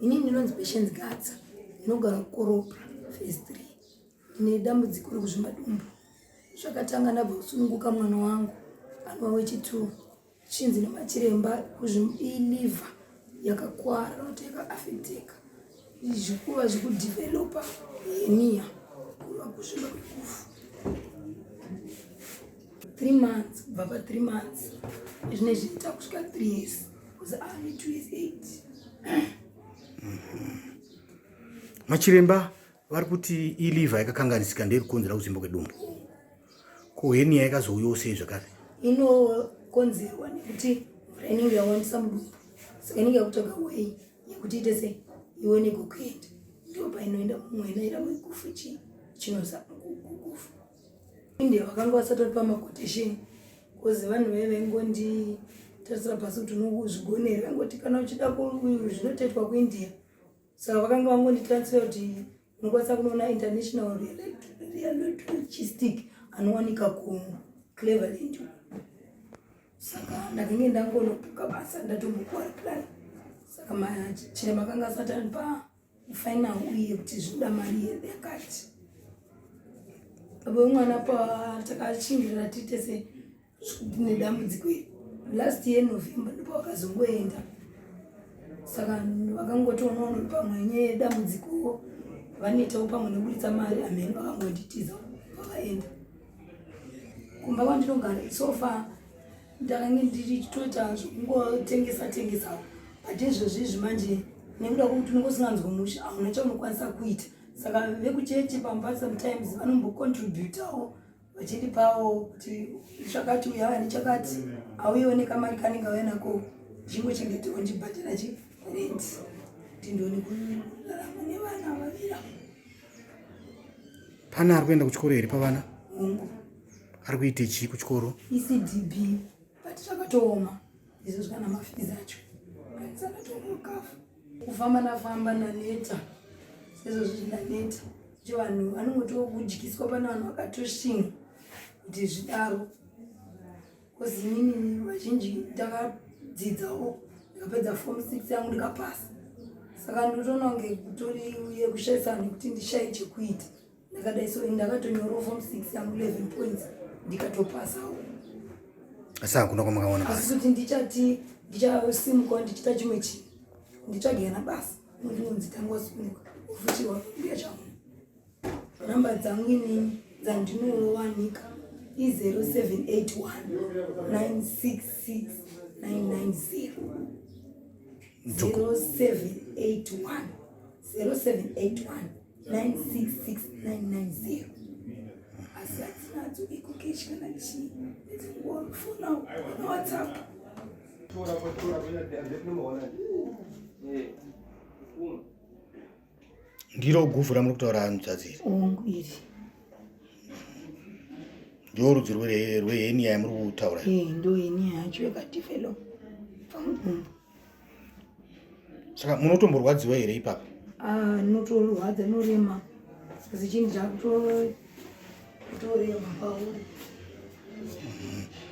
Ini ndinonzi Patience Gadza, ndinogara kuKoropra phase 3. Ndine dambudziko rekuzvimba dumbu. Zvakatanga ndabva kusununguka mwana wangu anova wechi2 chinzi nemachiremba iliver yakakwara kuti yakaafekteka zvikuva zvikudevelopa henia kureva kuzvimba kwekufu. 3 months kubva pa 3 months zvinezvi takusvika 3 years because ane 2 years 8. Machiremba vari kuti iliver yakakanganisika ndiri kukonzera kuzvimba kwedumbu. Ko henia yakazouyawo sei zvakare? Inokonzerwa nekuti mvura inenge yawandisa mudumbu, saka inenge yakutsvaga way yekuti ite sei ione kwekuenda, ndo painoenda mumwena iramba igufu chii chinoza kugufu. India vakanga vasati vari pamaquotation bcause vanhu vaive vaingonditarisira pasi kuti unozvigonera, vaingoti kana uchida zvinotoitwa kuIndia, saka vakanga vangonditransfer kuti unokwanisa kunoona international radiologist anowanika kuCleveland. Saka ndakange ndangonopuka basa ndatombokuwa reply, saka machiremba akanga asati anipa final uye kuti zvinoda mari yakati. Baba wemwana patakachingirira tiite se nedambudziko iri last year November, ndipo vakazongoenda, saka vakangotionawo pamwe nyaya yedambudziko vanoitawo pamwe nekuburitsa mari amene, vakangonditiza vakaenda kumba kwandinogara. So far ndakange ndichitoita zvekungotengesa tengesawo, but izvozvi izvi manje nekuda kwekuti unenge usinganzwi mushe, hauna chaunokwanisa kuita. Saka vekuchechi pamba sometimes vanombocontributawo vachindipawo kuti chakati uya ane chakati auyewo nekamari kanenge auya nako, ndichingochengetewo ndichibhadhara chi rent kuti ndione kurarama nevana vaviri ava. Pane ari kuenda kuchikoro here pavana? Hongu. Ari kuite chii kuchikoro? ECDB, but zvakatooma izvo zvikana mafees acho anisakatomukafu kufamba nafamba naneta sezvozvo ndaneta kuti vanhu vanongotiwo kudyiswa, pane vanhu vakatoshinga kuti zvidaro, because inini vazhinji ndakadzidzawo, ndikapedza form 6 yangu ndikapasa, saka ndinotoona kunge kutori yekushayisa nekuti ndishaye chekuita. Ndakadai so ndakatonyorawo form 6 yangu 11 points ndikatopasawo. Asi hakuna kwamakawana basa? Asi kuti ndichati ndichasimukawo ndichiita chimwe chinhu, nditsvage kana basa, ndinonzi tanga wasimuka ufuchirwa mbuya changu. Namba dzangu inini dzandinowanika i0781 966 990, 0781 0781 966990, asi hadzinadzo EcoCash kana chii, ndedzingofona kana WhatsApp. Ndiro guvhu ramuri kutaura, hanzvadzi, iri? Hongu, iri. Ndo rudzi rwehernia yamuri kutaura? Ndo hernia yacho yakadevelop pamudumbu. Saka munotomborwadziwa here ipapo? Ah, notorwadza, norema, asi chinhu chakutorema pauri.